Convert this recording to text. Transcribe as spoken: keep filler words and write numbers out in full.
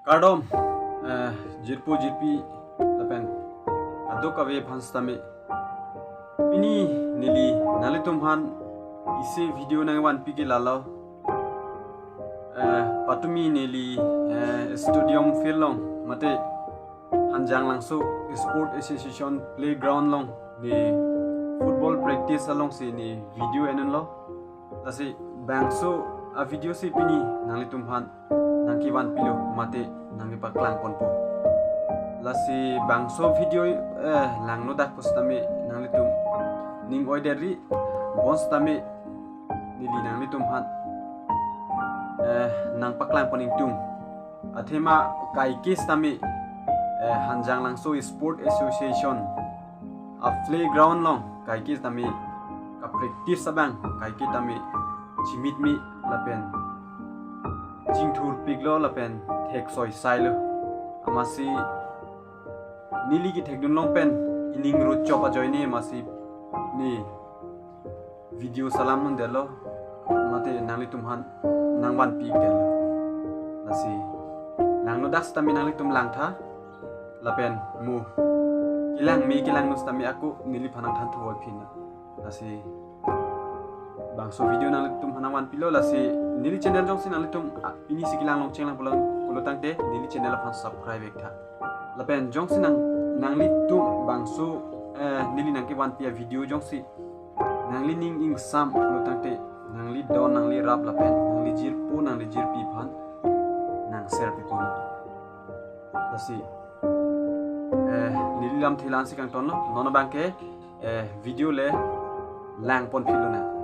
Kardom, eh, jirpo jirpi lapen aduk ave aphan sitame. Pini neli nanglitum aphan isi video nangvanpi ke lalo. Eh, patumi neli, eh, stadium field along mate Hanjanglangso Sport Association playground along ne football practice alongsi ne video en-unlo. Lasi bangso a-video si pini nanglitum aphan nangkevanpilo mate nangkepaklang ponpo. Lasi bangso video, eh, langno dak pusitame nanglitum ning oideri, bonsitame neli nanglitum aphan, eh, nangpaklang pon ingtung. Athema kaike sitame, eh, Hanjanglangso Sport Association a-playground along kaike sitame ka-practice abang kaike tame chimitmi lapen chingthurpiklo lapen theksoisailo. Amatsi neli kethekdun along pen ining rutchop ajoine amatsi ne video salam nundelo mate nanglitum aphan nangvanpi ikdelo. Lasi langno dak sitame nanglitum langtha lapen mo kelang me kelang no sitame ako neliphan nangthan thuvoi phin. Lasi bangso video nanglitum aphan nangvanpilo. Lasi neli channel jongsi nanglitum, ah, pini si kelang longcheng lang pulang pulo tangte neli channel aphan subscribe iktha. Lapen jongsi nang, nanglitum bangso, eh, neli nangkevanpi a-video jongsi nanglining ingsam pulo tangte nangli don nangli rap lapen nangli jirpo nangli jirpi aphan nang-share pipo. Lasi, eh, neli lamthe la-ansi kangtonlo, non abangke, eh, video le lang ponpilonang.